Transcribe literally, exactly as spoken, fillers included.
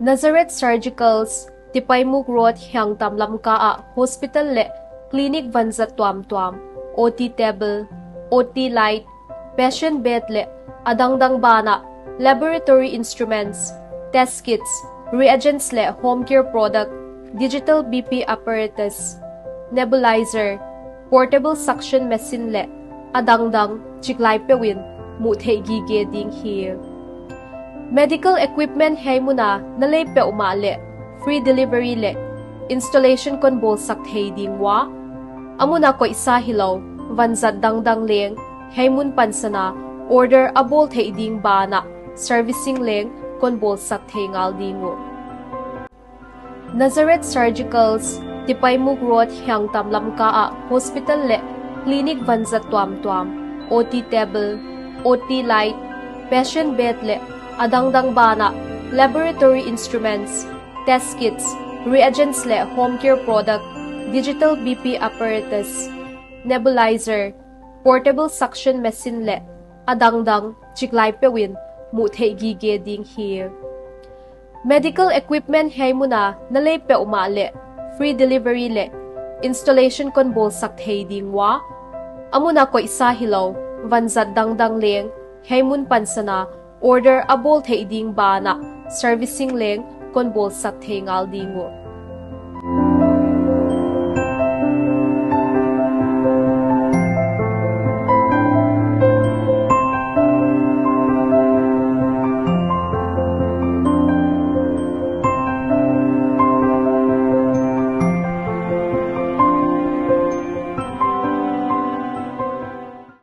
Nazareth Surgicals, Tipaimukh Road, Hiangtam Lamka ah hospital leh clinic vanzat tuamtuam, O T table, O T light, patient bed leh a dangdang banah laboratory instruments, test kits, reagents leh home care product, digital B P apparatus, nebulizer, portable suction machine leh a dangdang chiklai peuhin muh theih gige ding hi. Medical equipment hiai mun a na lei peuhmah leh free delivery leh installation kon bawlsak thei ding ua, a mun a koihsa hilou, vanzat dangdang leng hiai mun pansan a order a bawl theih ding banah servicing leng kon bawlsak thei ngal ding uh. Nazareth Surgicals, Tipaimukh Road, Hiangtam Lamka ah hospital leh clinic vanzat tuamtuam, O T table, O T light, patient bed leh a dangdang banah laboratory instruments, test kits, reagents leh home care product, digital B P apparatus, nebulizer, portable suction machine leh a dangdang chiklai peuhin muh theih gige ding hi. Medical equipment hiai mun a na lei peuhmah leh free delivery leh installation kon bawlsak thei ding ua, a mun a koihsa hilou, vanzat dangdang leng hiai mun pansan a order a bawl theih ding banah servicing leng kon bawlsak thei ngal ding uh.